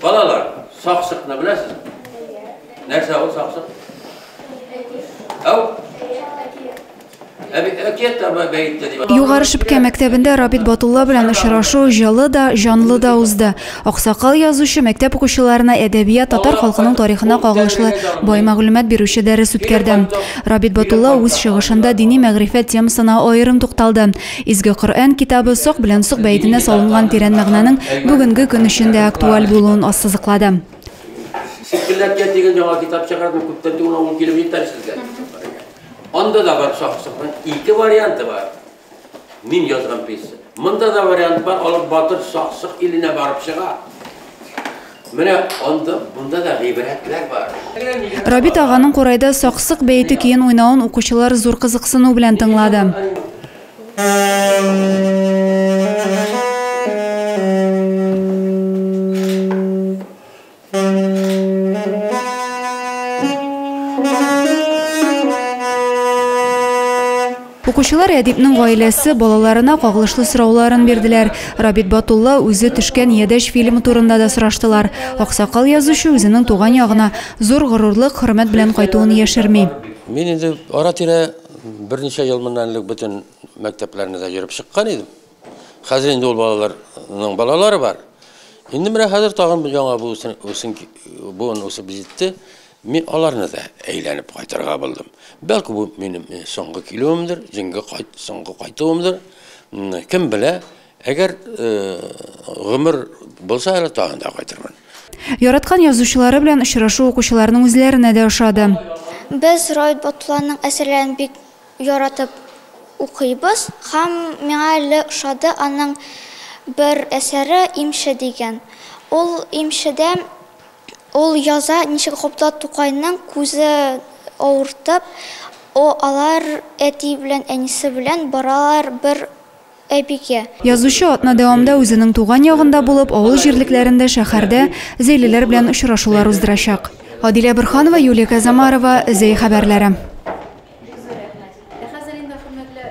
Балалар, Саксыкны беләсезме? Нәрсә ул саксык? Әү? Югары Шепкә мәктәбендә Рабит Батулла белән очрашу җылы да, җанлы да узды. Аксакал язучы мәктәп укучыларына әдәбият, татар халкының тарихына кагылышлы бай мәгълүмат бирүче дәрес үткәрде. Рабит Батулла үз чыгышында дини мәгърифәт темасына аерым тукталды. Изге Коръән китабы Сок белән Сок бәетенә салынган тирән мәгънәнең бүгенге көн өчен дә актуаль булуын ассызыклады. Сипкелләткән дигән яңа китап чыгардым, күптән түгел ул килеп җитәр сезгә. Анда да бар Саксыкның ике варианты бар. Мин язган пьеса. Монда да вариант бар, алып батыр Саксык иленә барып чыга. Менә анда, монда да гыйбрәтләр бар. Рабит аганың курайда Саксык бәете көен уйнавын укучылар зур кызыксыну белән тыңлады. Укучылар әдипнең гаиләсе, балаларына кагылышлы сорауларын бирделәр. Рабит Батулла үзе төшкән Ядәч фильмы турында да сораштылар. Аксакал язучы үзенең туган ягына зур горурлык, хөрмәт белән кайтуын яшерми. Мин инде ара-тирә берничә ел моннан элек бөтен мәктәпләрне дә йөреп чыккан идем. Хәзер инде ул балаларның балалары бар. Инде менә хәзер тагын яңа буын үсеп җитте. Мин аларны да әйләнеп кайтырга булдым. Бәлки бу минем соңгы килүемдер, соңгы кайтуымдыр. Кем белә, әгәр гомер булса әле тагын да кайтырмын. Яраткан язучылары белән очрашу укучыларның үзләренә дә ошады. Без Рабит Батулланың әсәрләрен бик яратып укыйбыз һәм миңа әле ошады аның бер әсәре Имче дигән. Ул Имчедә ул яза, ничек Габдулла Тукайның күзе авыртып, о алар әти белән әнисе белән баралар бер әбигә. Язучы атна дәвамында үзенең туган ягында булып, авыл җирлекләрендә, шәһәрдә зәйлеләр белән очрашулар уздырачак. Адилә Борһанова, Юлия Казамарова, Зәй хәбәрләре.